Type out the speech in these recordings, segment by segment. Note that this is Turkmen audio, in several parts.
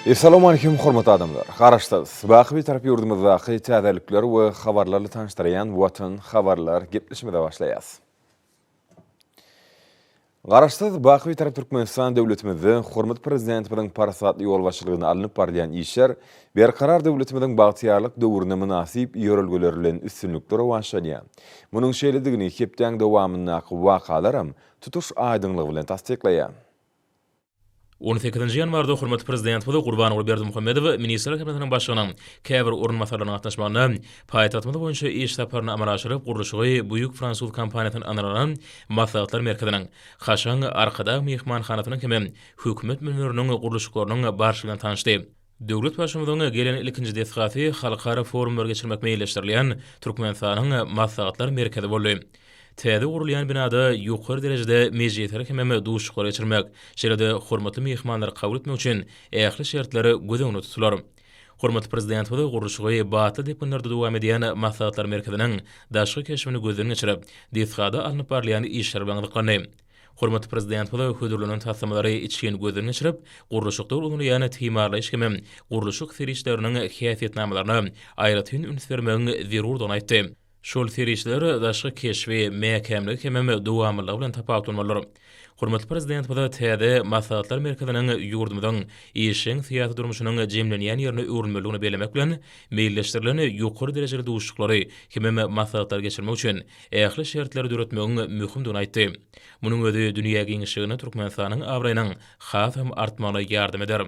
Essalawmaleýkim hormatly adamlar! Garaşsyz, baky Bitarap ýurdumyzdaky täzelikler we habarlarly tanyşdyrýan Watan habarlar gepleşimize başlaýas. Garaşsyz, baky Bitarap Türkmenistan döwletimizde hormatly Prezidentimiziň parasatly ýolbaşçylygynda alnyp barylýan işler Berkarar döwletimiziň bagtyýarlyk döwrüne mynasyp ýörelgeler bilen üstünlikli rowaçlanýar. Munuň şeýledigini hepdäň dowamyndaky wakalaram tutuş aýdyňlygy bilen tassyklaýar. On sekizinji ýanwarda hormatly Prezidentimiz Gurbanguly Berdimuhamedow Ministrler Kabinetiniň Başlygynyň käbir orunbasarlarynyň gatnaşmagynda paýtagtymyz boýunça iş saparyny amala aşyryp, gurluşygy buýuk fransuz kompaniýasyna ynanylan Maslahatlar merkeziniň, kaşaň Arkadag myhmanhanasynyň hem Hökümet münberiniň gurluşyklarynyň barşy bilen tanyşdy. Döwlet Baştutanynyň gelen ilkinji desgasy halkara forumlary geçirmek meýilleşdirilýän Türkmenistanyň Maslahatlar merkezi boldy. Täze gurulýan binada ýokary derejede mejlisleri hemem duşuşyklary geçirmek, şeýle-de hormatly myhmanlary kabul etmek üçin ähli şertler göz öňünde tutular. Hormatly Prezidentimiz gurluşygy batly depginlerde dowam edýän Maslahatlar merkeziniň daşky keşbini gözden geçirip, desgada alnyp barylýan işler bilen gyzyklandy. Hormatly Prezidentimize hödürlenen taslamalary içgin gözden geçirip, gurluşykda ulanylýan timarlaýyş hem gurluşyk serişdeleriniň häsiýetnamalaryna aýratyn üns bermegiň zerurdygyny aýtdy. Şol serişdeler daşky keşbi, mäkämligi hemem dowamlylygy bilen tapawutlanmalydyr. Hormatly Prezidentimize täze Maslahatlar merkeziniň ýurdumyzyň işjeň syýasy durmuşynyň jemlenýän ýerine öwrülmelidigini bellemek bilen, meýilleşdirilen ýokary derejeli duşuşyklary hemem maslahatlary geçirmek üçin ähli şertleri döretmegiň möhümdigini aýtdy. Munuň özi dünýä giňişliginde Türkmenistanyň abraýynyň hasam artmagyna ýardam eder.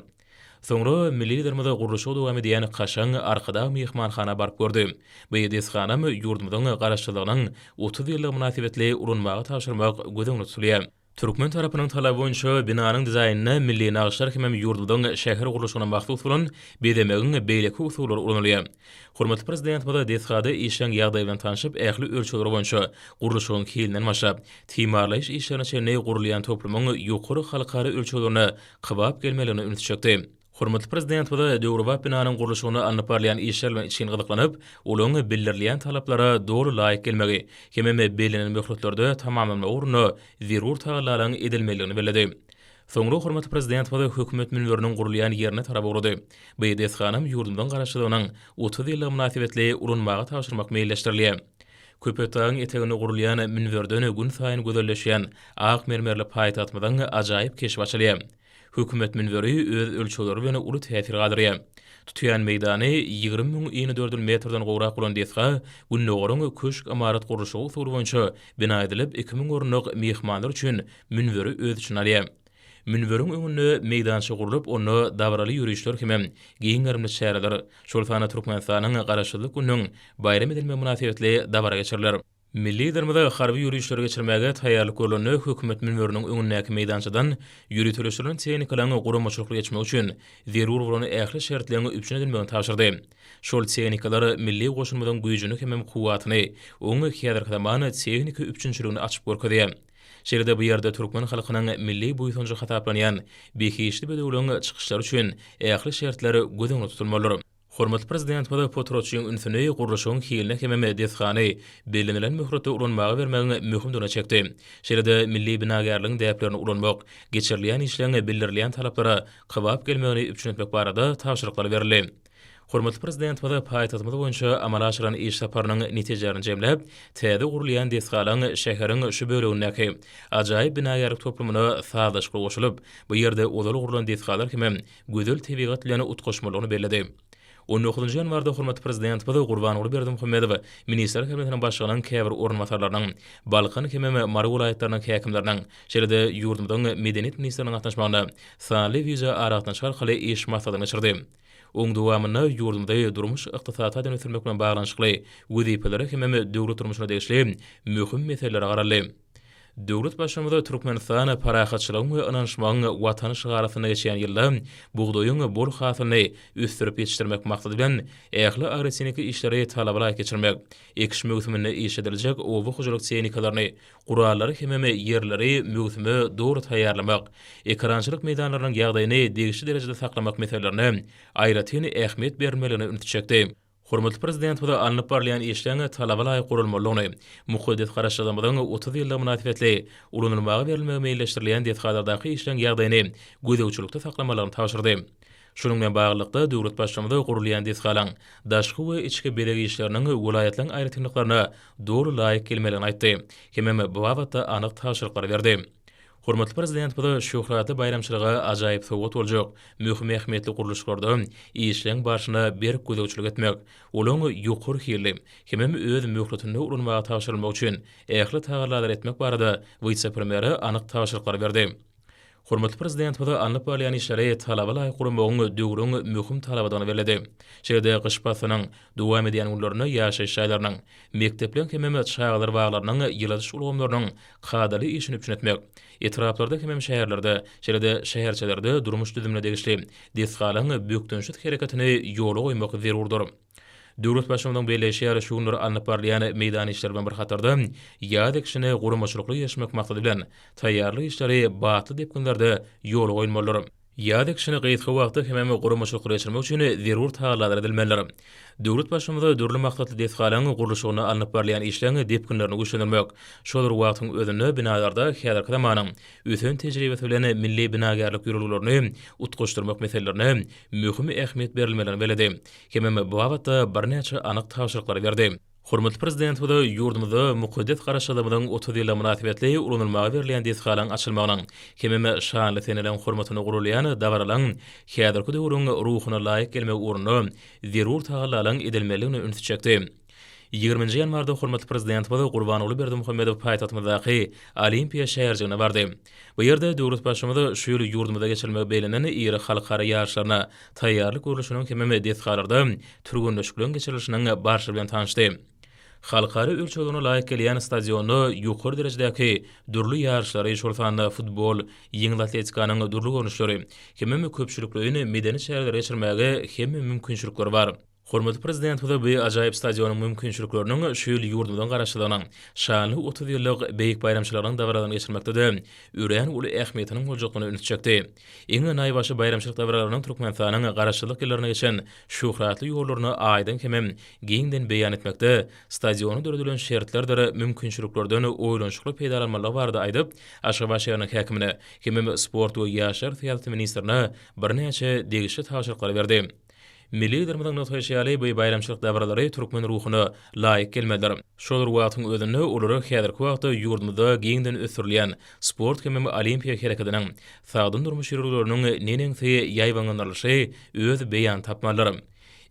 Soňra milli Liderimiz gurluşygy dowam edýän kaşaň Arkadag myhmanhana baryp gördi. Bu desganam ýurdumyzyň Garaşsyzlygynyň 30 ýyllygy mynasybetli ulanmaga tabşyrmak göz öňünde tutulýar. Türkmen tarapynyň talaby boýunça binanyň dizaýnynda milli nagyşlar hemem ýurdumyzyň şäher gurluşygyna mahsus bolan bezemegiň beýleki usullary ulanylýar. Hormatly Prezidentimiz desgada işleň ýagdaýy bilen tanşyp, ähli ölçegler boýunça gurluşygyň hilinden başlap, timarlaýyş işlerine çenli gurulýan toplumyň ýokary halkara ölçeglerine kybap gelmelidigine ünsi çekdi. Hormatly Prezidentimiz döwrebap binanyň gurluşygynda alnyp barylýan işler bilen içgin gyzyklanyp, olaryň bildirilýän talaplara doly laýyk gelmegi hemem bellenen möhletlerde tamamlanmagy ugrunda zerur tagallalaryň edilmelidigini belledi. Soňra hormatly Prezidentimiz Hökümet münberiniň gurulýan ýerine tarap ugrady. Bu desganam ýurdumyzyň Garaşsyzlygynyň 30 ýyllygy mynasybetli ulanmaga tabşyrmak meýilleşdirilýär. Köpetdagyň eteginde gurulýan münberden günsaýyn gözelleşýän ak mermerli paýtagtymyzyň ajaýyp keşbi açylýar. Hökümet münberi öz ölçegleri bilen uly täsir galdyrýar. Tutýan meýdany 20 mün inedördül metrden gowrak bolan desga Gündogaryň köşk-ymarat gurluşygy usuly boýunça bina edilip, 2000 orunlyk myhmanlar üçin münberi öz içine alýar. Münberiň öňünde meýdança gurlup, onda dabaraly ýörişler hemem giň gerimli çäreler, şol sanda Türkmenistanyň Garaşsyzlyk gününiň baýram edilmegi mynasybetli dabara geçiriler. Milli Liderimiz harby ýörişleri geçirmäge taýýarlyk görlende hökümet münberiniň öňündäki meýdançadan ýöriteleşdirilen tehnikalaryň guramaçylykly geçmegi üçin zerur bolan ähli şertleriň üpjün edilmegini tabşyrdy. Şol tehnikalar milli goşunymyzyň güýjüni hemem kuwwatyny, oň häzirki zaman tehniki üpjünçiligini açyp görkezýär. Şeýle-de bu ýerde türkmen halkynyň milli buýsanjy hasaplanýan behişdi bedewleriň çykyşlary üçin ähli şertler göz öňünde tutulmalydyr. Hormatly Prezidentimiz potratçyň ünsüni gurluşygyň hiline hemem desgany bellenilen möhletde ulanmaga bermegiň möhümdigine çekdi. Şeýle-de milli binagärligiň däplerini ulanmak, geçirilýän işleň bildirilýän talaplara kybap gelmegini üpjün etmek barada tabşyryklar berildi. Hormatly Prezidentimiz paýtagtymyz boýunça amala aşyran iş saparynyň netijelerini jemläp, täze gurulýan desgalaryň şäheriň şu bölegindäki ajaýyp binagärlik toplumyna sazlaşykly goşulyp, bu ýerde ozal gurlan desgalar hemem gözel tebigat bilen utgaşmalydygyny belledi. On dokuzynjy ýanwarda hormatly Prezidentimiz Gurbanguly Berdimuhamedow Ministrler Kabinetiniň Başlygynyň käbir orunbasarlarynyň, Balkan hemem Mary welaýatlarynyň häkimleriniň, şeýle-de ýurdumyzyň Medeniýet ministriniň gatnaşmagynda sanly wideoaragatnaşyk arkaly iş maslahatyny geçirdi. Oň dowamynda ýurdumyzy durmuş-ykdysady taýdan ösdürmek bilen baglanyşykly wezipelere hemem döwlet durmuşyna degişli möhüm meselelere garaldy. Döwlet Baştutanymy Türkmenistan parahatçylygyň we ynanyşmagyň Watany şygary astynda geçýän ýylda bugdaýyň bol hasylyny ösdürip ýetişdirmek maksady bilen, ähli agrotehniki işleri talaba laýyk geçirmek, ekiş möwsüminde işlediljek oba hojalyk tehnikalaryny, gurallary hemem ýerleri möwsüme dogry taýýarlamak, ekerançylyk meýdanlarynyň ýagdaýyny degişli derejede saklamak meselelerine aýratyn ähmiýet berilmelidigine ünsi çekdi. Hormatly Prezidentimize alnyp barylýan işleň talaba laýyk guralmalydygyny, mukaddes Garaşsyzlygymyzyň 30 ýyllygy mynasybetli ulanylmaga berilmegi meýilleşdirilýän desgalardaky işleň ýagdaýyny gözegçilikde saklamalydygyny tabşyrdy. Şunuň bilen baglylykda, döwlet Baştutanymyz gurulýan desgalaryň daşky we içki bezeg işleriniň welaýatlaryň aýratynlyklaryna doly laýyk gelmelidigini aýtdy hemem bu babatda anyk tabşyryklary berdi. Hormatly Prezidentimiz şöhratly baýramçylyga ajaýyp sowgat boljak möhüm ähmiýetli gurluşyklarda işleň barşyna berk gözegçilik etmek, olaň ýokary hilli hemem öz möhletinde ulanmaga tabşyrylmagy üçin ähli tagallalary etmek barada wise-premýere anyk tabşyryklary berdi. Hormatly Prezidentimiz alnyp barylýan işleri talaba laýyk guramagyň döwrüň möhüm talabydygyny belledi. Şeýle-de gyş paslynyň dowam edýän günlerinde ýaşaýyş jaýlarynyň, mekdepleriň hemem çagalar baglarynyň ýyladyş ulgamlarynyň kadaly işini üpjün etmek, etraplarda hemem şäherlerde, şeýle-de şäherçelerde durmuş düzümine degişli desgalaryň bökdençsiz hereketini ýola goýmak zerurdyr. Döwlet Baştutanynyň belleýşi ýaly, şu günler alnyp barylýan meýdan işleri bilen bir hatarda, ýaz ekişine guramaçylykly girişmek maksady bilen, taýýarlyk işleri batly depginlerde ýola goýulmalydyr. Ýaz ekişini gysga wagtda hemem guramaçylykly geçirmek üçin zerur tagallalar edilmelidir. Döwlet Baştutanyna dürli maksatly desgalaryň gurluşygynda alnyp barylýan işleň depginlerini güýçlendirmek, şol bir wagtyň özünde binalarda häzirki zamanyň ösen tejribesi bilen milli binagärlik ýörelgelerini utgaşdyrmak meselelerine möhüm ähmiýet berilmelidigini belledi. Hemem bu babatda birnäçe anyk tabşyryklary berdi. Hormatly Prezidentimiz ýurdumyzda mukaddes Garaşsyzlygymyzyň 30 ýyllygy mynasybetli ulanylmaga berilýän desgalaryň açylmagynyň hemem şanly seneleriň hormatyna guralýan dabaralaryň häzirki döwrüň ruhuna laýyk gelmegi ugrunda zerur tagallalaryň edilmelidigine ünsi çekdi. Ýigriminji ýanwarda hormatly Prezidentimiz Gurbanguly Berdimuhamedow paýtagtymyzdaky Olimpiýa şäherjigine bardy. Bu ýerde döwlet Baştutanyz şu ýyl ýurdumyzda geçirilmegi bellenen iri halkara ýaryşlaryna taýýarlyk görlüşiniň hemem desgalarda türgenleşikleriň geçirilişiniň barşy bilen tanyşdy. Halkara ölçeglerine laýyk gelýän stadionda ýokary derejedäki dürli ýaryşlary, şol sanda futbol, ýeňil atletikanyň dürli görnüşleri hemem köpçülikleýin medeni çäreleri geçirmäge hemme mümkinçilikler bar. Hormatly Prezidentimize bu ajaýyp stadionyň mümkinçilikleriniň şu ýyl ýurdumyzyň Garaşsyzlygynyň şanly 30 ýyllyk beýik baýramçylygynyň dabaralaryny geçirmekde-de örän uly ähmiýetiniň boljakdygyna ünsi çekdi. Iň naýbaşy baýramçylyk dabaralarynyň Türkmenistanyň Garaşsyzlyk ýyllarynda geçen şöhratly ýollaryny aýdyň hemem giňden beýan etmekde stadionda döredilen şertlerdir mümkinçiliklerden oýlanyşykly peýdalanmalydygy barada aýdyp, Aşgabat şäheriniň häkimine hemem sport we ýaşlar syýasaty ministrine birnäçe degişli tabşyryklary berdi. Milli Liderimiziň nygtaýşy ýaly, bu baýramçylyk dabaralary türkmen ruhuna laýyk gelmelidir. Şol bir wagtyň özünde olara häzirki wagtda ýurdumyzda giňden ösdürilýän sport hemem olimpiýa hereketiniň, sagdyn durmuş ýörelgeleriniň neneňsi ýaýbaňlandyrylyşy öz beýanyny tapmalydyr.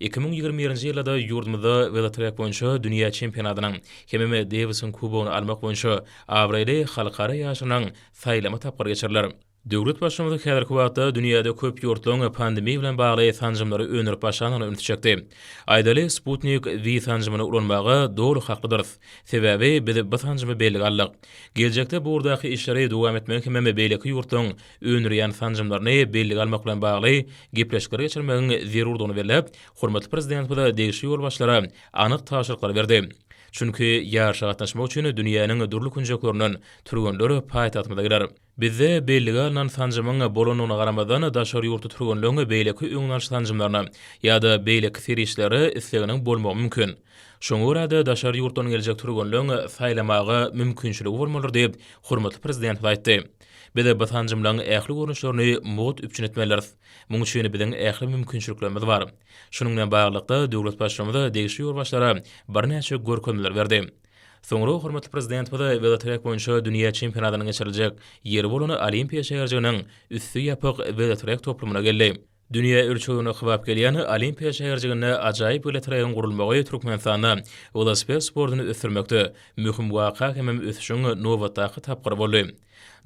2021-nji ýylda-da ýurdumyzda welotrek boýunça dünýä çempionatynyň hemem Dewisiň kubogyny almak boýunça abraýly halkara ýaryşynyň saýlama tapgyry geçiriler. Döwlet Baştutanyz häzirki wagtda dünýäde köp ýurtlaryň pandemiýa bilen bagly sanjymlary öndürip başlandygyna ünsi çekdi. Aýdaly, Sputnik V sanjymyny ulanmaga doly haklydyrys. Sebäbi biz bu sanjymy bellige aldyk. Geljekde bu ugurdaky işleri dowam etmegiň hemem beýleki ýurtlaryň öndürýän sanjymlaryny bellige almak bilen bagly gepleşikleri geçirmegiň zerurdygyny belläp, hormatly Prezidentimiz degişli ýolbaşçylara anyk tabşyryklary berdi. Çünki ýaryşa gatnaşmak üçin dünýäniň dürli künjeklerinden türgenler paýtagtymyza geler. Bizde bellige alnan sanjymyň bolandygyna garamazdan, daşary ýurtly türgenleň beýleki öňüni alyş sanjymlaryna ýa-da beýleki serişdelere isleginiň bolmagy mümkin. Şoňa görä-de, daşary ýurtdan geljek türgenleň saýlamaga mümkinçiligi bolmalydyr diýip, hormatly Prezidentimiz aýtdy. Biz bu sanjymlaryň ähli görnüşlerini mugt üpjün etmelidiris. Munuň üçin biziň ähli mümkinçiliklerimiz bar. Şunuň bilen baglylykda, döwlet Baştutanyz degişli ýolbaşçylara birnäçe görkezmeleri berdi. Soňra hormatly Prezidentimiz welotrek boýunça dünýä çempionatynyň geçiriljek ýeri bolan Olimpiýa şäherjiginiň üsti ýapyk welotrek toplumyna geldi. Dünýä ölçegine kybap gelýän Olimpiýa şäherjiginde ajaýyp welotregiň gurulmagy Türkmenistanda welosiped sportuny ösdürmekde möhüm waka hemem ösüşiň nobatdaky tapgyry boldy.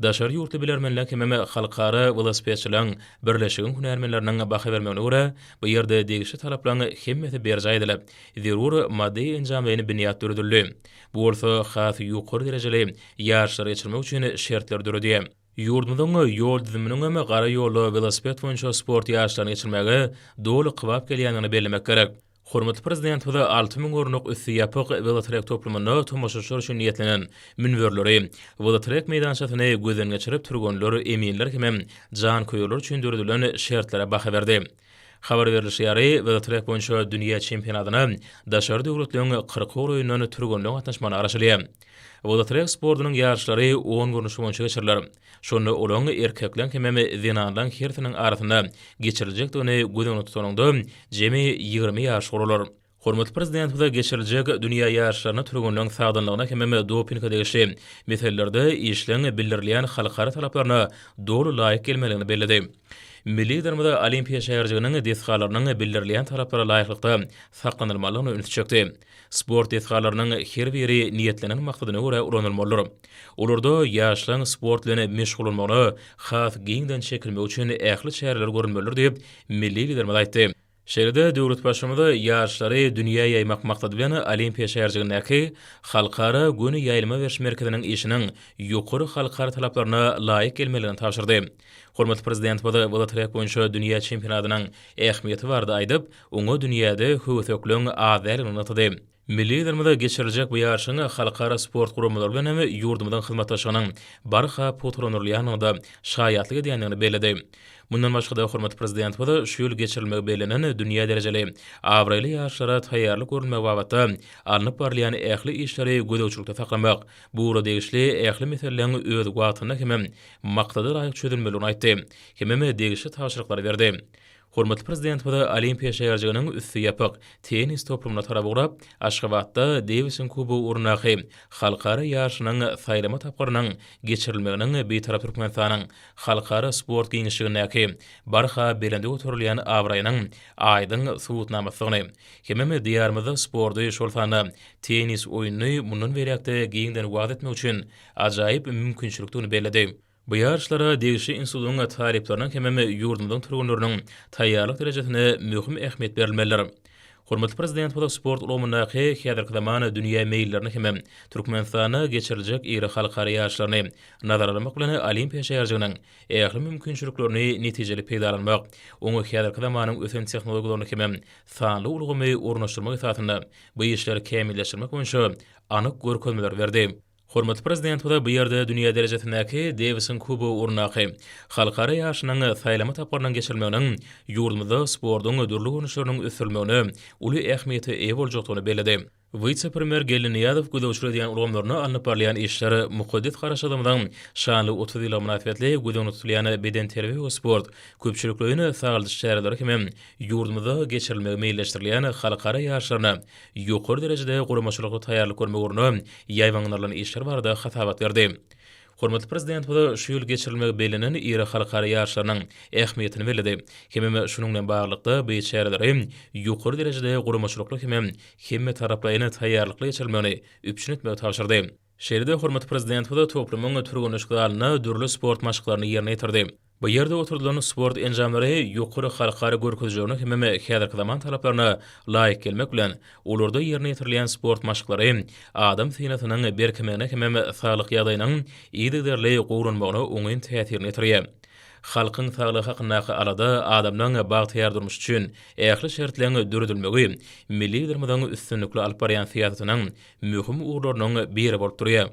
Daşary ýurtly bilermenler hemem halkara welosipedçileň birleşigiň hünärmenleriniň baha bermegine görä, bu ýerde degişli talaplaryň hemmesi berjaý edilip, zerur maddy-enjamlaýyn binýat döredildi. Bu bolsa has ýokary derejeli ýaryşlary geçirmek üçin şertleri döredýär. Ýurdumyzyň ýol düzüminiň hem gara ýolda welosiped boýunça sport ýaryşlaryny geçirmäge doly kybap gelýändigini bellemek gerek. Hormatly Prezidentimiz 6000 orunlyk üsti ýapyk welotrek toplumynda tomaşaçylar üçin niýetlenen münberleri, welotrek meýdançasyny gözden geçirip, türgenler, eminler hemem janköýerler üçin döredilen şertlere baha berdi. Habar berlişi ýaly, welotrek boýunça dünýä çempionatyna daşary döwletleriň 40 golaýyndan türgenleň gatnaşmagyna garaşylýar. Welotrek sportunyň ýaryşlary on görnüş boýunça geçiriler. Şonda olaryň erkekleň hemem zenanlaň hersiniň arasynda geçiriljekdigini göz öňünde tutanyňda, jemi 20 ýaryş guralar. Hormatly Prezidentimize geçiriljek dünýä ýaryşlarynda türgenleň sagdynlygyna hemem dopinge degişli meselelerde işleň bildirilýän halkara talaplaryna doly laýyk gelmelidigini belledi. Milli Liderimiz Olimpiýa şäherjiginiň desgalarynyň bildirilýän talaplara laýyklykda saklanylmalydygyna ünsi çekdi. Sport desgalarynyň her biri niýetlenen maksadyna görä ulanylmalydyr. Olarda ýaşlaryň sport bilen meşgullanmagyna has giňden çekilmegi üçin ähli çäreler görülmelidir diýip, milli Liderimiz aýtdy. Şeýle-de döwlet Baştutanyz ýaşlary dünýä ýaýmak maksady bilen Olimpiýa şäherjigindäki Halkara göni ýaýlyma beriş merkeziniň işiniň ýokary halkara talaplaryna laýyk gelmelidigini tabşyrdy. Hormatly Prezidentimiz welotrek boýunça dünýä çempionatynyň ähmiýeti barada aýdyp, oňa dünýäde höwesekligiň az däldigini nygtady. Milli Liderimiz geçiriljek bu ýaryşyň halkara sport guramalary bilen hem ýurdumyzyň hyzmatdaşlygynyň barha pugtalandyrylýandygyna şaýatlyk edýändigini belledi. Mundan başga-da, hormatly Prezidentimiz şu ýyl geçirilmegi bellenen dünýä derejeli abraýly ýaryşlara taýýarlyk görülmegi babatda alnyp barylýan ähli işleri gözegçilikde saklamak, bu ugra degişli ähli meseleleriň öz wagtynda hemem maksada laýyk çözülmelidigini aýtdy hemem degişli tabşyryklary berdi. Hormatly Prezidentimiz Olimpiýa şäherjiginiň üsti ýapyk tennis toplumyna tarap ugrap, Aşgabatda Dewisiň kubogy ugrundaky halkara ýaryşynyň saýlama tapgyrynyň geçirilmeginiň Bitarap Türkmenistanyň halkara sport giňişligindäki barha belende göterilýän abraýynyň aýdyň subutnamasydygyny hemem Diýarymyzda sporty, şol sanda tennis oýnuny mundan beýläk-de giňden wagyz etmek üçin ajaýyp mümkinçilikdigini belledi. Bu ýaryşlara degişli institutyň talyplarynyň hemem ýurdumyzyň türgenleriniň taýýarlyk derejesine möhüm ähmiýet berilmelidir. Hormatly Prezidentimiz sport ulgamyndaky häzirki zaman dünýä meýillerini hemem Türkmenistanda geçiriljek iri halkara ýaryşlaryny nazara almak bilen Olimpiýa şäherjiginiň ähli mümkinçiliklerini netijeli peýdalanmak, oňa häzirki zamanyň ösen tehnologiýalaryny hemem sanly ulgamy ornaşdyrmak esasynda bu işleri kämilleşdirmek boýunça anyk görkezmeleri berdi. Hormatly Prezidentimize bu ýerde dünýä derejesindäki Dewisiň kubogy ugrundaky halkara ýaryşynyň saýlama tapgyrynyň geçirilmeginiň ýurdumyzda sportuň dürli görnüşleriniň ösdürilmegine uly ähmiýete eýe boljakdygyny belledi. Wise-premýer Geldi Nyýazow gözegçilik edýän ulgamlarynda alnyp barylýan işler, mukaddes Garaşsyzlygymyzyň şanly 30 ýyllygy mynasybetli göz öňünde tutulýan bedenterbiýe we sport, köpçülikleýin sagaldyş çäreleri hemem ýurdumyzda geçirilmegi meýilleşdirilýän halkara ýaryşlaryna ýokary derejede guramaçylykly taýýarlyk görmek ugrunda ýaýbaňlandyrylan işler barada hasabat berdi. Hormatly Prezidentimiz şu ýyl geçirilmegi bellenen iri halkara ýaryşlarynyň ähmiýetini belledi hemem şunuň bilen baglylykda bu çäreleri ýokary derejede guramaçylykly hemem hemmetaraplaýyn taýýarlykly geçirilmegini üpjün etmegi tabşyrdy. Şeýle-de hormatly Prezidentimiz toplumyň türgenleşik zalynda dürli sport maşklaryny ýerine ýetirdi. Bu ýerde oturdylan sport enjamlary ýokary halkara görkezijilerine hemem häzirki zaman talaplaryna laýyk gelmek bilen, olarda ýerine ýetirilýän sport maşklary adam synasynyň berkemegine hemem saglyk ýagdaýynyň yzygiderli gowulanmagyna oňyn täsirini ýetirýär. Halkyň saglygy hakyndaky alada adamlaryň bagtyýar durmuşy üçin ähli şertleň döredilmegi Milli Liderimiziň üstünlikli alyp barýan syýasatynyň möhüm ugurlarynyň biri bolup durýar.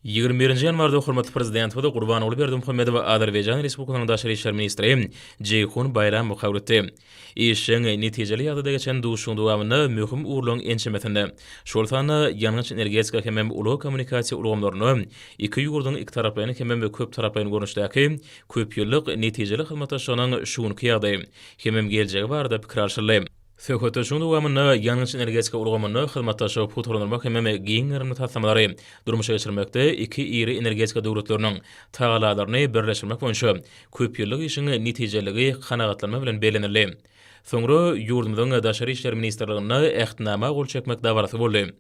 21 ýanwarda hormatly Prezidentimiz Gurbanguly Berdimuhamedow Azerbaýjan Respublikasynyň daşary işler ministri Jeýhun Baýramowy kabul etdi. Işjeň, netijeli ýagdaýda geçen duşuşygyň dowamynda möhüm ugurlaryň ençemesinde, şol sanda ýangyç-energetika hemem ulag-kommunikasiýa ulgamlarynda iki ýurduň ikitaraplaýyn hemem köptaraplaýyn görnüşdäki köpýyllyk netijeli hyzmatdaşlygynyň şu günki ýagdaýy hemem geljegi barada pikir alşyldy. Söhbetdeşligiň dowamynda ýangyç-energetika ulgamynda hyzmatdaşlygy pugtalandyrmak hemem giň gerimli taslamalary durmuşa geçirmekde iki iri energetika döwletleriniň tagallalaryny birleşdirmek boýunça köpýyllyk işiň netijeliligi kanagatlanma bilen bellenildi. Soňra ýurdumyzyň Daşary işler ministrliginde Ähtnama gol çekmek dabarasy boldy.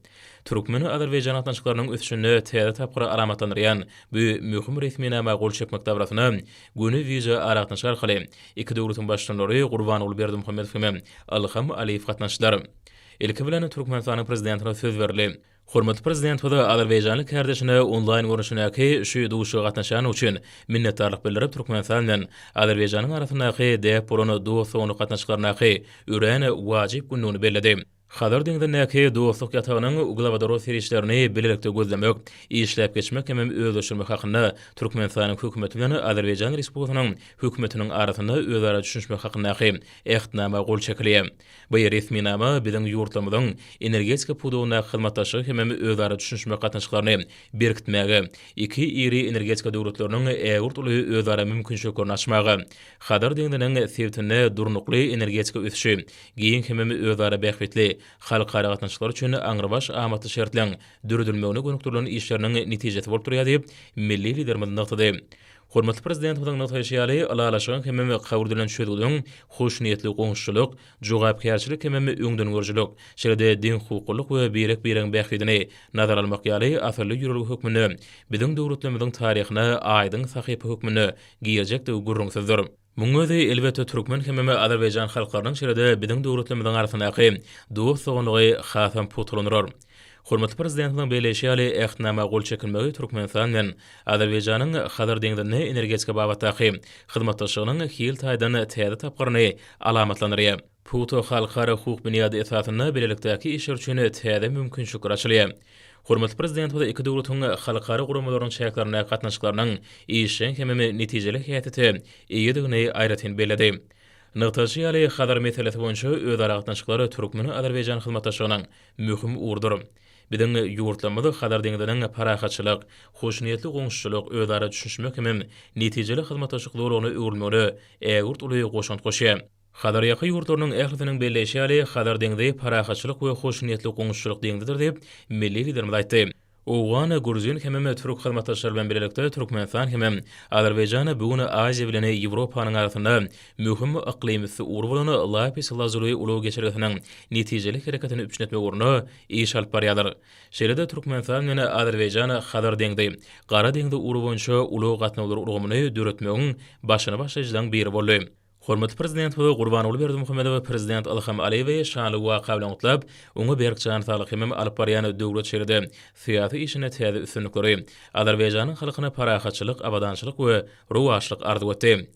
Türkmen-azerbaýjan gatnaşyklarynyň ösüşinde täze tapgyry alamatlandyrýan bu möhüm resminama gol çekmek dabarasyna göni wideoaragatnaşyk arkaly iki döwletiň Baştutanlary Gurbanguly Berdimuhamedow hem Ilham Aliýew gatnaşdylar. Ilki bilen Türkmenistanyň Prezidentine söz berildi. Hormatly Prezidentimiz azerbaýjanly kärdeşine onlaýn görnüşindäki şu duşuşyga gatnaşýandygy üçin minnetdarlyk bildirip, Türkmenistan bilen Azerbaýjanyň arasyndaky däp bolan dost-doganlyk gatnaşyklaryndaky örän wajyp gündigini belledi. Hazar deňzindäki Dostluk ýatagynyň uglewodorod serişdelerini bilelikde gözlemek, işläp geçmek hemem özleşdirmek hakynda Türkmenistanyň Hökümeti bilen Azerbaýjan Respublikasynyň Hökümetiniň arasynda özara düşünişmek hakyndaky Ähtnama gol çekilýär. Bu resminama biziň ýurtlarymyzyň energetika pudagyndaky hyzmatdaşlygy hemem özara düşünişmek gatnaşyklaryny berkitmäge, iki iri energetika döwletleriniň ägirt uly özara mümkinçiliklerini açmaga, Hazar deňziniň sebitinde durnukly energetika ösüşi, giň hemem özara bähbitli halkara gatnaşyklar üçin aňrybaş amatly şertleň döredilmegine gönükdirilen işleriniň netijesi bolup durýar diýip, milli Liderimiz nygtady. Hormatly Prezidentimiziň nygtaýşy ýaly, ylalaşygyň hemem kabul edilen çözgüdiň hoşniýetli goňşuçylyk, jogapkärçilik hemem öňdengörüjilik, şeýle-de deňhukuklylyk we birek-biregiň bähbidini nazara almak ýaly asylly ýörelge hökmünde biziň döwletlerimiziň taryhyna aýdyň sahypa hökmünde girjekdigi gürrüňsizdir. Munuň özi, elbetde, türkmen hemem azerbaýjan halklarynyň, şeýle-de biziň döwletlerimiziň arasyndaky dost-doganlygy hasam pugtalandyrar. Hormatly Prezidentimiziň belleýşi ýaly, Ähtnama gol çekilmegi Türkmenistan bilen Azerbaýjanyň Hazar deňzinde energetika babatdaky hyzmatdaşlygynyň hil taýdan täze tapgyryny alamatlandyrýar. Pugta halkara hukuk binýady esasynda bilelikdäki işler üçin täze mümkinçilikler açylýar. Hormatly Prezidentimiz iki döwletiň halkara guramalarynyň çäklerindäki gatnaşyklarynyň işjeň hemem netijeli häsiýete eýedigini aýratyn belledi. Nygtalyşy ýaly, Hazar meselesi boýunça özara gatnaşyklar türkmen-azerbaýjan hyzmatdaşlygynyň möhüm ugrudyr. Biziň ýurtlarymyz Hazar deňziniň parahatçylyk, hoşniýetli goňşuçylyk, özara düşünişmek hemem netijeli hyzmatdaşlyk zolagyna öwrülmegine ägirt uly goşant goşýar. Hazarýaka ýurtlarynyň ählisiniň belleýşi ýaly, Hazar deňzi parahatçylyk we hoşniýetli goňşuçylyk deňzidir diýip, milli Liderimiz aýtdy. Owgan, gruzin hemem türk hyzmatdaşlary bilen bilelikde Türkmenistan hemem Azerbaýjan bu gün Aziýa bilen Ýewropanyň arasynda möhüm yklymüsti ugur bolan Lapis Lazuli ulag geçelgesiniň netijeli hereketini üpjün etmek ugrunda iş alyp barýarlar. Şeýle-de Türkmenistan bilen Azerbaýjan Hazar deňzi, Gara deňzi ugry boýunça ulag gatnawlary ulgamyny döretmegiň başyny başlaýjylaryň biri boldy. Hormatly Prezidentimiz Gurbanguly Berdimuhamedow Prezident Ilham Aliýewi şanly waka bilen gutlap, oňa berk jan saglyk hemem alyp barýan döwlet şeýle-de syýasy işinde täze üstünlikleri, Azerbaýjanyň halkyna parahatçylyk, abadançylyk we rowaçlyk arzuw etdi.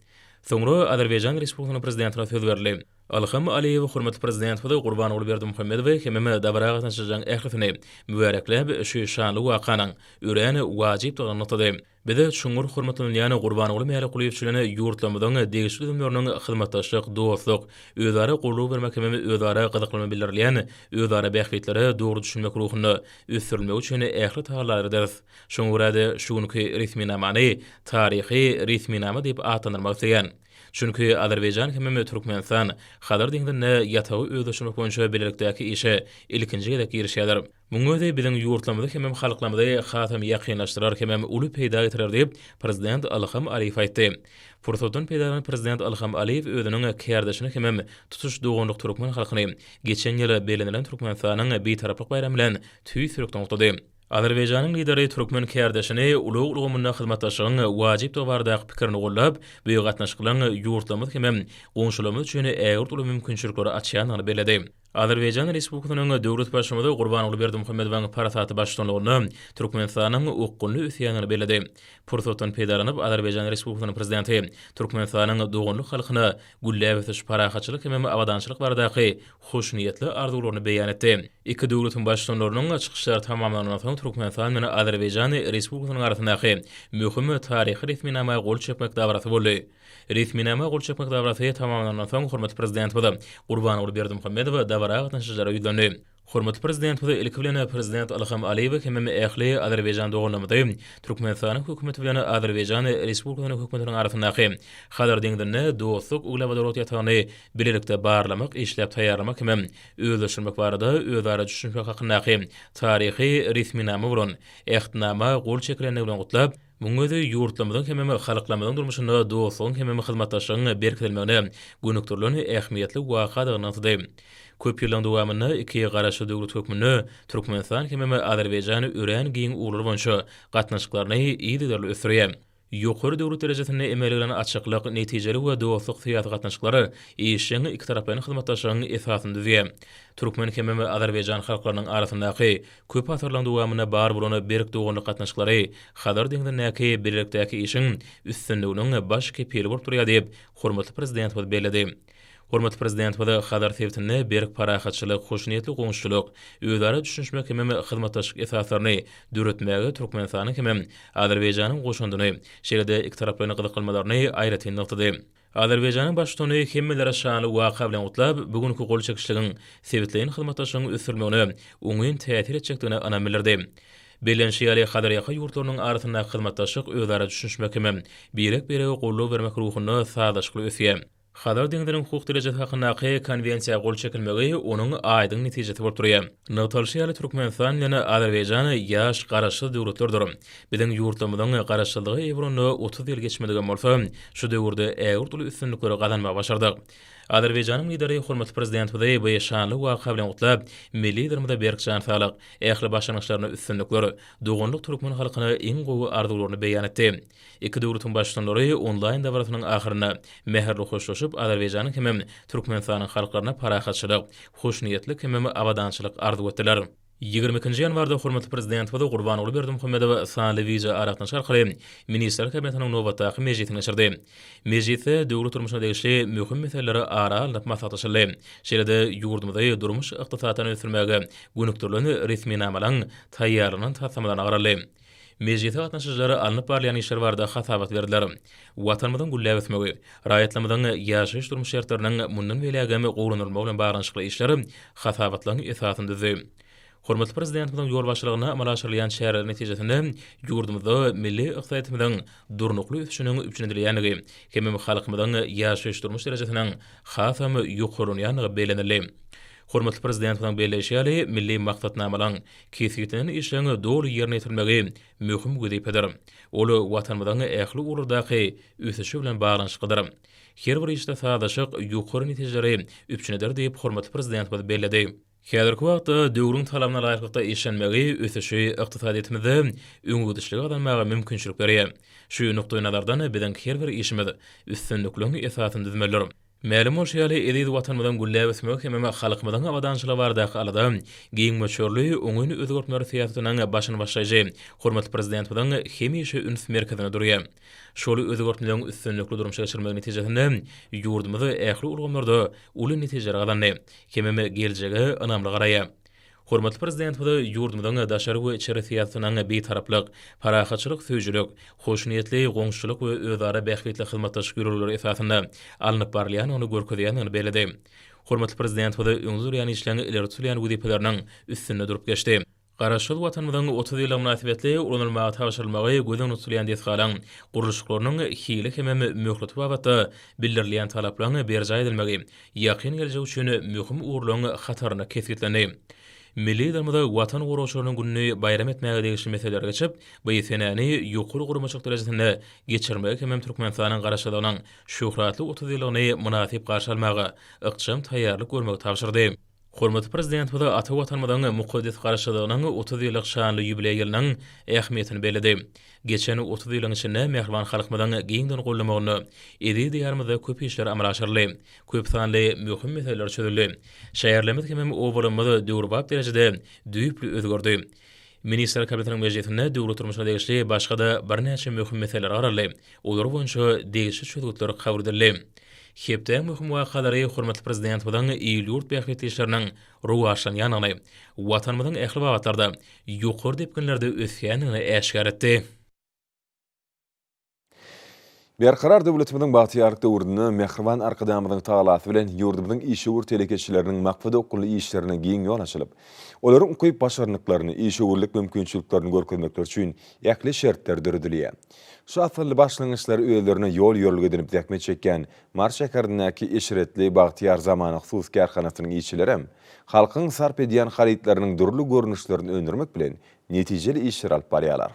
Soňra Azerbaýjan Respublikasynyň Prezidentine söz berildi. Ilham Aliýew hormatly Prezidentimiz Gurbanguly Berdimuhamedowy hemem dabara gatnaşyjylaryň ählisini mübärekläp, şu şanly wakanyň örän wajypdygyny nygtady. Bize çuňňur hormatlanylýan Gurbanguly Mälikgulyýewiç bilen ýurtlarymyzyň degişli düzümleriniň hyzmatdaşlyk, dostluk, özara goldaw bermek hemem özara gyzyklanma bildirilýän özara bähbitlere dogry düşünmek ruhunda ösdürilmegi üçin ähli tagallalary ederis. Şoňa görä-de, şu günki resminamany taryhy resminama diýip atlandyrmak isleýän. Çünki Azerbaýjan hemem Türkmenistan Hazar deňzinde ýatagy özleşdirmek boýunça bilelikdäki işe ilkinji gezek girişýärler. Munuň özi biziň ýurtlarymyzy hemem halklarymyzy hasam ýakynlaşdyrar hemem uly peýda getirer diýip, Prezident Ilham Aliýew aýtdy. Pursatdan peýdalanyp Prezident Ilham Aliýew özüniň kärdeşini hemem tutuş doganlyk türkmen halkyny geçen ýyl bellenilen Türkmenistanyň Bitaraplyk baýramy bilen tüýs ýürekden gutlady. Azerbaýjanyň Lideri türkmen kärdeşini ulag ulgamynda hyzmatdaşlygyň wajypdygy baradaky pikirini goldap, bu gatnaşyklaryň ýurtlarymyz hemem goňşularymyz üçin ägirt uly mümkinçilikleri açýandygyny belledi. Azerbaýjan Respublikasynyň döwlet Baştutany Gurbanguly Berdimuhamedowyň parasatly baştutanlygynda Türkmenistanyň okgunly ösýändigini belledi. Pursatdan peýdalanyp, Azerbaýjan Respublikasynyň Prezidenti Türkmenistanyň doganlyk halkyna gülläp ösüş, parahatçylyk hemem abadançylyk baradaky hoşniýetli arzuwlaryny beýan etdi. Iki döwletiň Baştutanlarynyň çykyşlary tamamlanandan soň, Türkmenistan bilen Azerbaýjan Respublikasynyň arasyndaky möhüm taryhy resminama gol çekmek dabarasy boldy. Resminama gol çekmek dabarasy tamamlanandan soň, hormatly Prezidentimiz Gurbanguly Berdimuhamedow dabara gatnaşyjylara ýüzlendi. Hormatly Prezidentimiz ilki bilen Prezident Ilham Aliýewe hemem ähli azerbaýjan doganlarymyzy Türkmenistanyň Hökümeti bilen Azerbaýjan Respublikasynyň Hökümetiniň arasyndaky Hazar deňzinde Dostluk uglewodorod ýatagyny bilelikde barlamak, işläp taýýarlamak hemem özleşdirmek barada özara düşünişmek hakyndaky taryhy resminama bolan Ähtnama gol çekilendigi bilen gutlap, Munuň özi ýurtlarymyzyň hemem halklarymyzyň durmuşynda dostlugyň hemem hyzmatdaşlygyň berkidilmegine gönükdirilen ähmiýetli wakadygyny nygtady. Köp ýyllaryň dowamynda iki Garaşsyz döwlet hökmünde Türkmenistan hemem Azerbaýjan örän giň ugurlar boýunça gatnaşyklaryny yzygiderli ösdürýär. Ýokary döwlet derejesinde emele gelen açyklyk, netijeli we dostluk syýasy gatnaşyklar işjeň ikitaraplaýyn hyzmatdaşlygyň esasyny düzýär. Türkmen hemem azerbaýjan halklarynyň arasyndaky Köp asyrlaryň dowamynda bar bolan berk doganlyk gatnaşyklary Hazar deňzindäki bilelikdäki işiň üstünliginiň baş kepili bolup durýar diýip, hormatly Prezidentimiz belledi. Hormatly Prezidentimiz Hazar sebitinde berk parahatçylyk, hoşniýetli goňşuçylyk, özara düşünişmek hemem hyzmatdaşlyk esaslaryny döretmäge Türkmenistanyň hemem Azerbaýjanyň goşandyny, şeýle-de ikitaraplaýyn gyzyklanmalaryny aýratyn nygtady. Azerbaýjanyň Baştutany hemmeleri şanly waka bilen gutlap, bu günki gol çekişligiň sebitleýin hyzmatdaşlygyň ösdürilmegine oňyn täsir etjekdigine ynam bildirdi. Bellenişi ýaly, Hazarýaka ýurtlarynyň arasyndaky hyzmatdaşlyk özara düşünişmek hemem birek-birege goldaw bermek ruhunda sazlaşykly ösýär. Hazar deňziniň hukuk derejesi hakyndaky Konwensiýa gol çekilmegi onuň aýdyň netijesi bolup durýar. Nygtalyşy ýaly, Türkmenistan bilen Azerbaýjan ýaş, garaşsyz döwletlerdir. Biziň ýurtlarymyzyň garaşsyzlyga eýe bolanyna 30 ýyl geçmedigem bolsa, şu döwürde ägirt uly üstünlikleri gazanmagy başardyk. Azerbaýjanyň Lideri hormatly Prezidentimizi bu şanly waka bilen gutlap, milli Liderimize berk jan saglyk, ähli başlangyçlarynda üstünlikler, doganlyk türkmen halkyna iň gowy arzuwlaryny beýan etdi. Iki döwletiň Baştutanlary onlaýn dabarasynyň ahyrynda mähirli hoşlaşyp, Azerbaýjanyň hemem Türkmenistanyň halklaryna parahatçylyk, hoşniýetlik hemem abadançylyk arzuw etdiler. 22-nji ýanwarda hormatly Prezidentimiz Gurbanguly Berdimuhamedow sanly wideoaragatnaşyk arkaly Ministrler Kabinetiniň nobatdaky mejlisini geçirdi. Mejlisde döwlet durmuşyna degişli möhüm meseleler ara alnyp maslahatlaşyldy. Şeýle-de ýurdumyzy durmuş-ykdysady taýdan ösdürmäge gönükdirilen resminamalaryň taýýarlanan taslamalaryna garaldy. Mejlise gatnaşyjylar alnyp barylýan işler barada hasabat berdiler. Watanymyzyň gülläp ösmegi, raýatlarymyzyň ýaşaýyş-durmuş şertleriniň mundan beýlägem gowulandyrylmagy bilen baglanyşykly işler hasabatlaryň esasyny düzdi. Hormatly Prezidentimiziň ýolbaşçylygynda amala aşyrylýan çäreler netijesinde ýurdumyzda milli ykdysadyýetimiziň durnukly ösüşiniň üpjün edilýändigi hemem halkymyzyň ýaşaýyş-durmuş derejesiniň hasam ýokarlanýandygy bellenildi. Hormatly Prezidentimiziň belleýşi ýaly, milli maksatnamalaryň, Kesgitlenen işleň doly ýerine ýetirilmegi möhüm wezipedir. Ol Watanymyzyň ähli ugurlardaky ösüşi bilen baglanyşyklydyr. Her bir işde sazlaşyk ýokary netijeleri üpjün eder diýip, hormatly Prezidentimiz belledi. Häzirki wagtda döwrüň talabyna laýyklykda işlenmegi ösüşi ykdysadyýetimizde öňegidişligi gazanmaga mümkinçilik berýär. Şu nukdaýnazardan biziň her bir işimiz üstünlikligiň esasyny düzmelidir. Mälim bolşy ýaly, eziz Watanymyzyň gülläp ösmegi hemem halkymyzyň abadançylygy baradaky alada giň möçberli oňyn özgertmeler syýasatynyň başyny başlaýjy hormatly Prezidentimiziň hemişe üns merkezinde durýar. Şol özgertmeleriň üstünlikli durmuşa geçirilmegi netijesinde ýurdumyz ähli ulgamlarda uly netijeleri gazandy hemem geljege ynamly garaýar. Hormatly Prezidentimiz ýurdumyzyň daşary we içeri syýasatynyň Bitaraplyk, parahatçylyk söýüjilik, hoşniýetli goňşuçylyk we özara bähbitli hyzmatdaşlyk ýörelgeleri esasynda alnyp barylýandygyny görkezýändigini belledi. Hormatly Prezidentimiz öňde durýan işleň ileri tutulýan wezipeleriniň üstünde durup geçdi. Garaşsyz Watanymyzyň 30 ýyllygy mynasybetli ulanylmaga tabşyrylmagy göz öňünde tutulýan desgalaryň gurluşyklarynyň hili hemem möhleti babatda bildirilýän talaplaryň berjaý edilmegi ýakyn geljek üçin möhüm ugurlaryň hatarynda kesgitlendi. Milli Liderimiz Watan goragçylarynyň gününi baýram etmäge degişli meseleleri geçip, bu senäni ýokary guramaçylyk derejesinde geçirmegi hemem Türkmenistanyň Garaşsyzlygynyň şöhratly 30 ýyllygyny mynasyp garşy almaga ykjam taýýarlyk görmegi tabşyrdy. Hormatly Prezidentimiz ata Watanymyzyň mukaddes Garaşsyzlygynyň 30 ýyllyk şanly ýubileý ýylynyň ähmiýetini belledi. Geçen 30 ýylyň içinde mähriban halkymyzyň giňden gollamagynda eziz Diýarymyzda köp işler amala aşyryldy. Köp sanly möhüm meseleler çözüldi. Şäherlerimiz hemem obalarymyz döwrebap derejede düýpli özgerdi. Ministrler Kabinetiniň mejlisinde döwlet durmuşyna degişli başga-da birnäçe möhüm meseleler garaldy. Olar boýunça degişli çözgütler kabul edildi. Hepdäň möhüm wakalary hormatly Prezidentimiziň il-ýurt bähbitli işleriniň rowaçlanýandygyny, Watanymyzyň ähli babatlarda ýokary depginlerde ösýändigini äşgär etdi. Berkarar döwletimiziň bagtyýarlyk döwründe mähriban Arkadagymyzyň tagallasy bilen ýurdumyzyň işewür telekeçileriniň maksada okgunly işlerine giň ýol açylyp, olaryň ukyp-başarnyklaryny, işewürlik mümkinçiliklerini görkezmekleri üçin ähli şertler döredilýär. Şu asylly başlangyçlary özlerine ýol-ýörelge edinip zähmet çekýän Mary şäherindäki Eşretli bagtyýar zamana hususy kärhanasynyň işçilerem halkyň sarp edýän harytlarynyň dürli görnüşlerini öndürmek bilen netijeli işleri alyp barýarlar.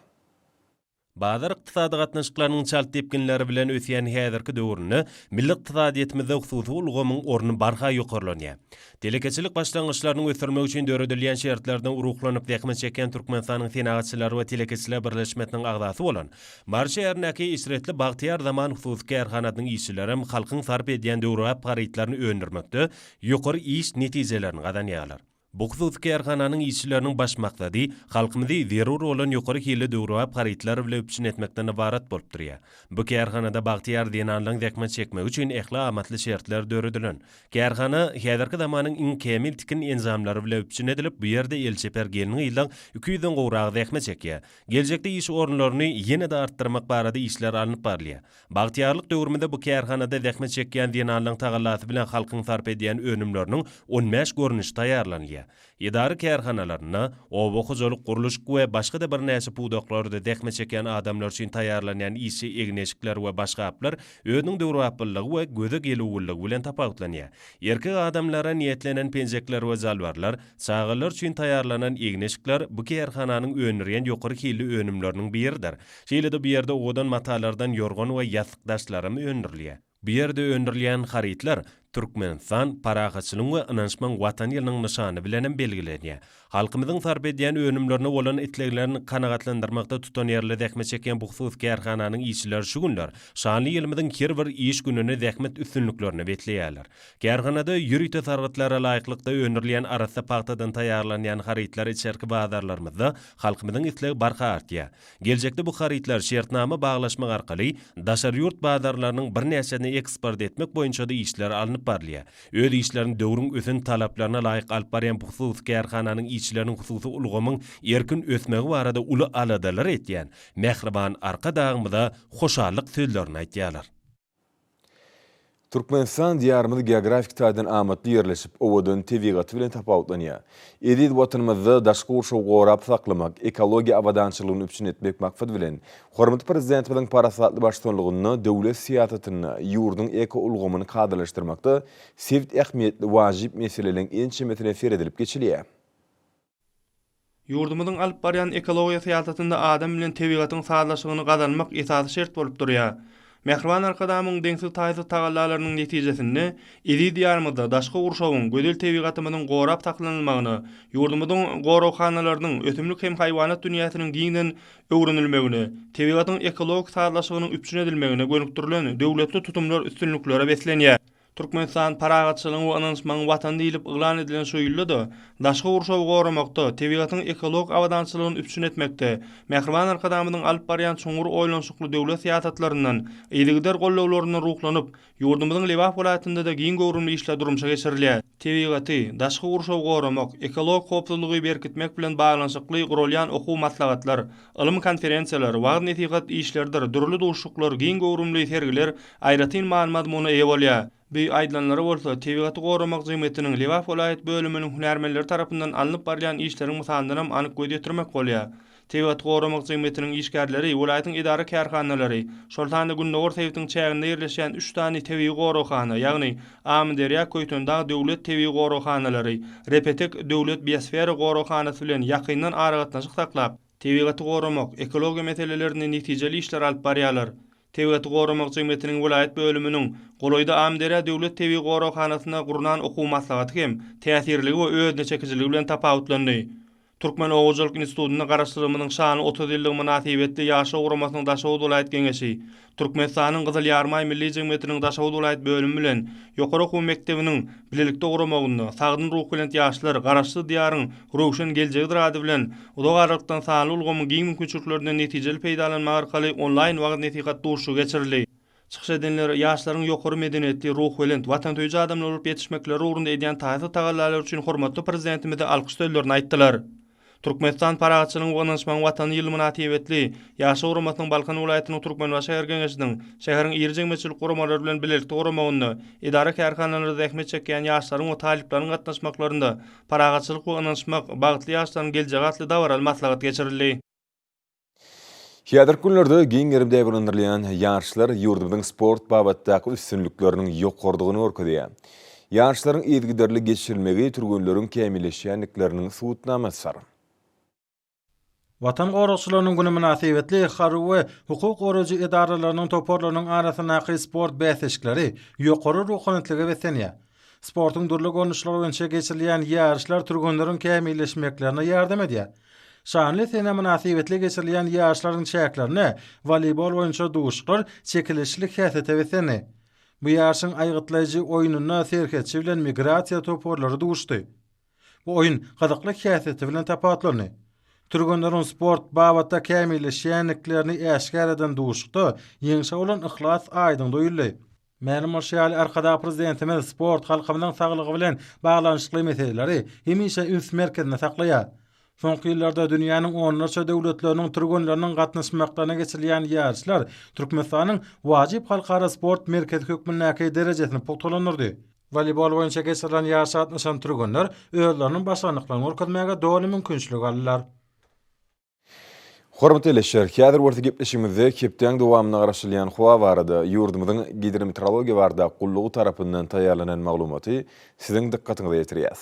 Bazar ykdysady gatnaşyklarynyň çalt depginleri bilen ösýän häzirki döwründe milli ykdysadyýetimizde hususy ulgamyň orny barha ýokarlanýar. Telekeçilik başlangyçlarynyň ösdürilmegi üçin döredilýän şertlerden ruhlanyp zähmet çekýän Türkmenistanyň Senagatçylar we telekeçiler birleşmesiniň agzasy bolan Mary şäherindäki Eşretli bagtyýar zaman hususy kärhanasynyň işçilerem halkyň sarp edýän döwrebap harytlaryny öndürmekde ýokary iş netijelerini gazanýarlar. Bu hususy kärhananyň işçileriniň baş maksady halkymyzy zerur bolan ýokary hilli döwrebap harytlar bile üpjün etmekden ybarat bolup durýar. Bu kärhanada bagtyýar zenanlaryň zähmet çekmegi üçin ähli amatly şertler döredilen. Kärhana häzirki zamanyň iň kämil tikin enjamlary bile üpjün edilip, bu ýerde el çeper gelin-gyzlaň 200-den gowragy zähmet çekýär. Geljekde iş orunlaryny ýene-de artdyrmak barada işler alnyp barylýar. Bagtyýarlyk döwrümizde bu kärhanada zähmet çekýän zenanlaryň tagallasy bilen halkyň sarp edýän önümleriniň on bäş görnüşi taýýarlanylýar. Edara-kärhanalarynda, oba hojalyk, gurluşyk we başga-da birnäçe pudaklarda zähmet çekýän adamlar üçin taýýarlanýan işçi egin-eşikler we başgaplar özüniň döwrebaplylygy we göze gelüwliligi bilen tapawutlanýar. Erkek adamlara niýetlenen penjekler we jalbarlar, çagalar üçin taýýarlanan egin-eşikler bu kärhananyň öndürýän ýokary hilli önümleriniň biridir. Şeýle-de bu ýerde owadan matalardan ýorgan we ýassyk daşlaram öndürilýär. Bu ýerde öndürilýän harytlar Türkmenistan, parahatçylygyň we ynanyşmagyň Watany ýylynyň nyşany bilenem belgilenýär. Halkymyzyň sarp edýän önümlerine bolan isleglerini kanagatlandyrmakda tutanýerli zähmet çekýän bu hususy kärhananyň işçileri şu günler şanly ýylymyzyň her bir iş gününi zähmet üstünliklerine besleýärler. Kärhanada ýörite sargytlara laýyklykda öndürilýän arassa pagtadan taýýarlanýan harytlar içerki bazarlarymyzda halkymyzyň islegi barha artýar. Geljekde bu harytlar şertnama baglaşmak arkaly daşary ýurt bazarlarynyň birnäçesine eksport etmek boýunça-da işler alnyp barylýar. Öz işlerini döwrüň ösen talaplaryna laýyk alyp barýan bu hususy kärhananyň işçileriniň hususy ulgamyň erkin ösmegi barada uly aladalar edýän mähriban Arkadagymyza hoşallyk sözlerini aýdýarlar. Türkmenistan Diýarymyz geografik taýdan amatly ýerleşip, owadan tebigaty bilen tapawutlanýar. Eziz Watanymyzda daşky gurşawy gorap saklamak, ekologiýa abadançylygyny üpjün etmek maksady bilen, hormatly Prezidentimiziň parasatly baştutanlygynda döwlet syýasatynda ýurduň ekoulgamyny kadalaşdyrmakda sebit ähmiýetli wajyp meseleleriň ençemesine seredilip geçilýär. Ýurdumyzyň alyp barýan ekologiýa syýasatynda adam bilen tebigatyň sazlaşygyny gazanmak esasy şert bolup durýar. Mähriban Arkadagymyň deňsiz-taýsyz tagallalarynyň netijesinde, eziz Diýarymyzda daşky gurşawyň, gözel tebigatymyzyň gorap saklanylmagyna, ýurdumyzyň goraghanalarynyň, ösümlik hem haýwanat dünýäsiniň giňden öwrenilmegine, tebigatyň ekologik sazlaşygynyň üpjün edilmegine gönükdirilen döwletli tutumlar üstünliklere beslenýär. Türkmenistan parahatçylygyň we ynanyşmagyň Watany diýlip yglan edilen şu ýylda-da, daşky gurşawy goramakda, tebigatyň ekologik abadançylygyny üpjün etmekde mähriban Arkadagymyzyň alyp barýan çuňňur oýlanyşykly döwlet syýasatlaryndan, yzygider gollawlaryndan ruhlanyp, ýurdumyzyň Lebap welaýatynda-da giň göwrümli işler durmuşa geçirilýär. Tebigaty, daşky gurşawy goramak, ekologik howpsuzlygy berkitmek bilen baglanyşykly guralýan okuw maslahatlar, ylmy konferensiýalar, wagyz-nesihat işleridir dürli duşuşyklar, giň göwrümli sergiler aýratyn many-mazmuna eýe bolýar. Bu aýdylanlara bolsa Tebigaty goramak jemgyýetiniň Lebap welaýat bölüminiň hünärmenleri tarapyndan alnyp barylýan işleriň mysalyndanam anyk göz ýetirmek bolýar. Tebigaty goramak jemgyýetiniň işgärleri welaýatyň edara-kärhanalary, şol sanda gündogar sebitiň çäginde ýerleşýän üç sany tebigy goraghana, ýagny Amyderýa, Köýtendag döwlet tebigy goraghanalary, Repetek döwlet biosfera goraghanasy bilen ýakyndan aragatnaşyk saklap, tebigaty goramak, ekologiýa meselelerinde netijeli işleri alyp barýarlar. Tebigaty goramak jemgyýetiniň welaýat bölüminiň golaýda Amyderýa döwlet tebigy goraghanasynda gurnan okuw maslahaty hem täsirliligi we özüneçekijiligi bilen tapawutlandy. Türkmen oba hojalyk institutynda Garaşsyzlygymyzyň şanly 30 ýyllygy mynasybetli Ýaşlar guramasynyň Daşoguz welaýat Geňeşi, Türkmenistanyň Gyzyl Ýarymaý Milli jemgyýetiniň Daşoguz welaýat bölümi bilen ýokary okuw mekdebiniň bilelikde guramagynda Sagdyn ruhubelent ýaşlar, Garaşsyz Diýaryň röwşen geljegidir ady bilen uzak aralykdan sanly ulgamyň giň mümkinçiliklerinden netijeli peýdalanmak arkaly onlaýn wagyz-nesihat duşuşygy geçirildi. Çykyş edenler ýaşlaryň ýokary medeniýetli, ruhubelent, watansöýüji adamlar bolup ýetişmekleri ugrunda edýän taýsyz tagallalary üçin hormatly Prezidentimize alkyş sözlerini aýtdylar. Türkmenistan parahatçylygyň we ynanyşmagyň Watany ýyly mynasybetli Ýaşlar guramasynyň Balkan welaýatynyň Türkmenbaşy şäher Geňeşiniň şäheriň iri jemgyýetçilik guramalary bilen bilelikde guramagynda edara-kärhanalarda zähmet çekýän ýaşlaryň we talyplaryň gatnaşmaklarynda Parahatçylyk we ynanyşmak, bagtly ýaşlaryň geljegi atly dabaraly maslahat geçirildi. Häzirki günlerde giň gerimde ýaýbaňlandyrylýan ýaryşlar ýurdumyzyň sport babatdaky üstünlikleriniň ýokarydygyny görkezýär. Ýaryşlaryň yzygiderli geçirilmegi türgenleriň kämilleşýändikleriniň subutnamasydyr. Watan goragçylarynyň güni mynasybetli harby we hukuk goraýjy edaralarynyň toparlarynyň arasyndaky sport bäsleşikleri ýokary ruhubelentlige beslenýär. Sportuň dürli görnüşleri boýunça geçirilýän ýaryşlar türgenleriň kämilleşmeklerine ýardam edýär. Şanly sene mynasybetli geçirilýän ýaryşlaryň çäklerinde woleýbol boýunça duşuşyklar çekeleşikli häsiýete beslendi. Bu ýaryşyň aýgytlaýjy oýnunda serhetçi bilen migrasiýa toparlary duşdy. Bu oýun gyzykly häsiýeti bilen tapawutlandy. Türgenleriň sport babatda kämilleşýändiklerini äşgär eden duşuşykda ýeňşe bolan yhlas aýdyň duýuldy. Mälim bolşy ýaly, Arkadag Prezidentimiz sport halkymyzyň saglygy bilen baglanyşykly meseleleri hemişe üns merkezinde saklaýar. Soňky ýyllarda dünýäniň onlarça döwletleriniň türgenleriniň gatnaşmaklaryna geçirilýän ýaryşlar Türkmenistanyň wajyp halkara sport merkezi hökmündäki derejesini pugtalandyrdy. Woleýbol boýunça geçirilen ýaryşa gatnaşan türgenler özleriniň başarnyklaryny görkezmäge doly mümkinçilik aldylar. Hormatly ildeşler, häzir bolsa gepleşigimizde hepdäň dowamynda garaşylýan howa barada ýurdumyzyň Gidrometeorologiýa baradaky gullugy tarapyndan taýýarlanan maglumaty siziň dykgatyňyza ýetirýäs.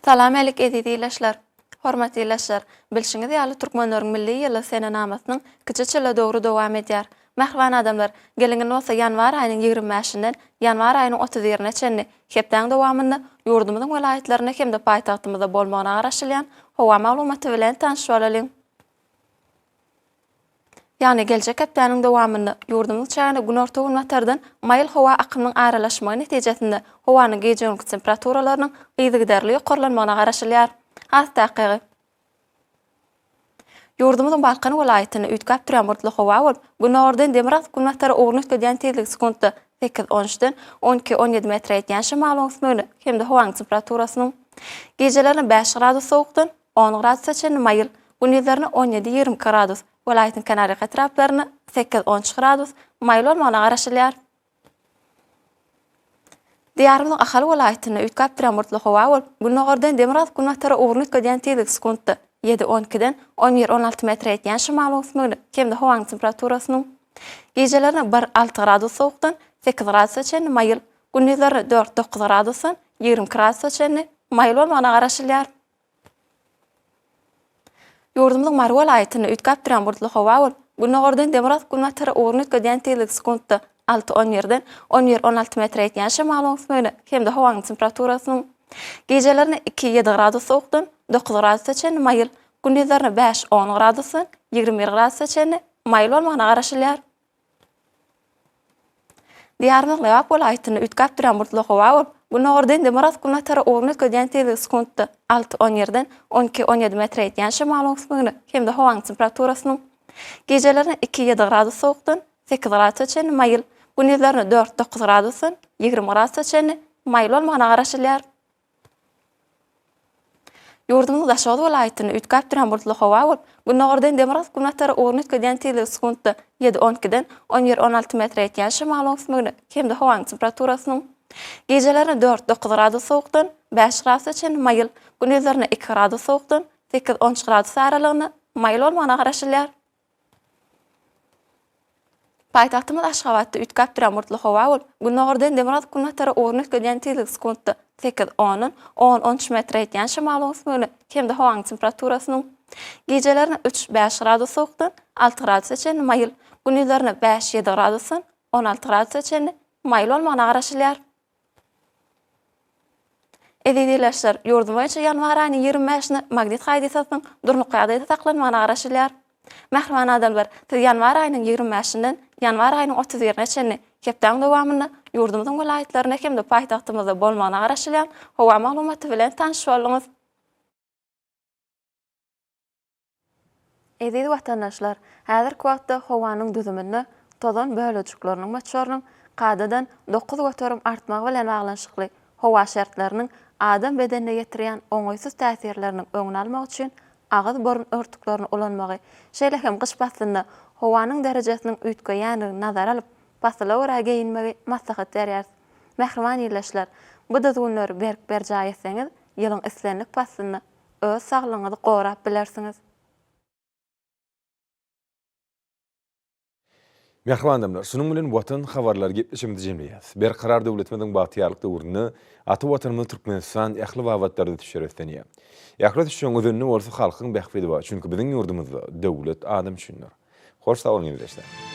Salam älik eziz ildeşler! Hormatly ildeşler, bilşiňiz ýaly türkmenleriň milli ýyly senenamasynyň kiçi çile döwri dowam edýär. Mähriban adamlar, geliň indi bolsa ýanwar aýynyň 25 bäşinden ýanwar aýynyň 31-ine çenli hepdäň dowamynda ýurdumyzyň welaýatlarynda hem-de paýtagtymyzda bolmagyna garaşylýan howa maglumaty bilen tanyş bolalyň. Ýagny geljek hepdäniň dowamynda ýurdumyzyň çägine günorta-günbatardan maýyl howa akymynyň aralaşmagy netijesinde howanyň gije-gündizki temperaturalarynyň yzygiderli ýokarlanmagyna garaşylýar. Has takygy, ýurdumyzyň Balkan welaýatynda üýtgäp durýan bulutly howa bolup, günordan demirgazyk-günbatara ugruny üýtgedýän tizligi sekuntda sekiz, on üçden on iki, on ýedi metre ýetýän şemalyň öwüsmegine hem-de howanyň temperaturasynyň gijelerine bäş gradus sowukdan on gradusa çenli maýyl, gündizlerine on ýedi, 22 gradus, welaýatyň kenarýaka etraplarynda sekiz, on üç gradus maýyl bolmagyna garaşylýar. Diýarymyzyň Ahal welaýatynda üýtgäp durýan bulutly howa bolup, gündogardan demirgazyk-günbatara ugruny üýtgedýän tizligi sekuntda ýedi, on ikiden on bir, on alty metre ýetýän şemalyň öwüsmegine hem-de howanyň temperaturasynyň gijelerine bir, alty gradus sowukdan sekiz gradusa çenli maýyl, gündizlerine dört, dokuz gradusdan 22 gradusa çenli maýyl bolmagyna garaşylýar. Ýurdumyzyň Mary welaýatynda üýtgäp durýan bulutly howa bolup, gündogardan demirgazyk-günbatara ugruny üýtgedýän tizligi sekuntda alty, on birden on bir, on alty metre ýetýän şemalyň öwüsmegine hem-de howanyň temperaturasynyň gijelerine iki, ýedi gradus sowukdan dokuz gradusa çenli maýyl, gündizlerine bäş, on gradusdan 21 gradusa çenli maýyl bolmagyna garaşylýar. Diýarymyzyň Lebap welaýatynda üýtgäp durýan bulutly howa bolup, gündogardan demirgazyk-günbatara ugruny üýtgedýän tizligi sekuntda alty, on ýerden on iki, on ýedi metre ýetýän şemalyň öwüsmegine hem-de howanyň temperaturasynyň gijelerine iki, ýedi gradus sowukdan sekiz gradusa çenli maýyl, gündizlerine dört, dokuz gradusdan 20 gradusa çenli maýyl bolmagyna garaşylýar. Ýurdumyzyň Daşoguz welaýatynda üýtgäp durýan bulutly howa bolup, gündogardan demirgazyk-günbatara ugruny üýtgedýän tizligi sekuntda ýedi, on ikiden on bir, on alty metre ýetýän şemalyň öwüsmegine hem-de howanyň temperaturasynyň gijelerine dört, dokuz gradus sowukdan bäş gradusa çenli maýyl, gündizlerine iki gradus sowukdan sekiz, on üç gradus aralygynda maýyl bolmagyna garaşylýar. Paýtagtymyz Aşgabatda üýtgäp durýan bulutly howa bolup, gündogardan demirgazyk-günbatara ugruny üýtgedýän tizligi sekuntda sekiz, ondan on, on üç metre ýetýän şemalyň öwüsmegine hem-de howanyň temperaturasynyň gijelerine üç, bäş gradus sowukdan alty gradusa çenli maýyl, gündizlerine bäş, ýedi gradusdan 16 gradusa çenli maýyl bolmagyna garaşylýar. Eziz ildeşler, ýurdumyz boýunça ýanwar aýynyň 25-ine magnit hadysasynyň durnukly ýagdaýda saklanmagyna garaşylýar. Mähriban adamlar, siz ýanwar aýynyň 25-inden ýanwar aýynyň 31-ine çenli hepdäň dowamynda ýurdumyzyň welaýatlarynda hem-de paýtagtymyzda bolmagyna garaşylýan howa maglumaty bilen tanyş bolduňyz. Eziz watandaşlar, häzirki wagtda howanyň düzüminde tozan bölejikleriniň möçberiniň kadadan 9% artmagy bilen baglanyşykly howa şertleriniň adam bedenine ýetirýän oňaýsyz täsirleriniň öňüni almak üçin agyz-burun örtüklerini ulanmagy, şeýle hem gyş paslynda howanyň derejesiniň üýtgeýändigini nazara alyp, pasyla görä geýinmegi maslahat berýäris. Mähriban ildeşler, bu düzgünleri berk berjaý etseňiz, ýylyň islendik paslynda öz saglygyňyzy gorap bilersiňiz. Mähriban adamlar, şunuň bilen Watan habarlary gepleşigimizi jemleýäris. Berkarar döwletimiziň bagtyýarlyk döwründe ata Watanymyz Türkmenistan ähli babatlarda ösüşlere beslenýär. Ähli ösüşleriň özeninde bolsa halkyň bähbidi bar, çünki biziň ýurdumyzda döwlet adam üçindir. Hoş sag boluň ildeşler!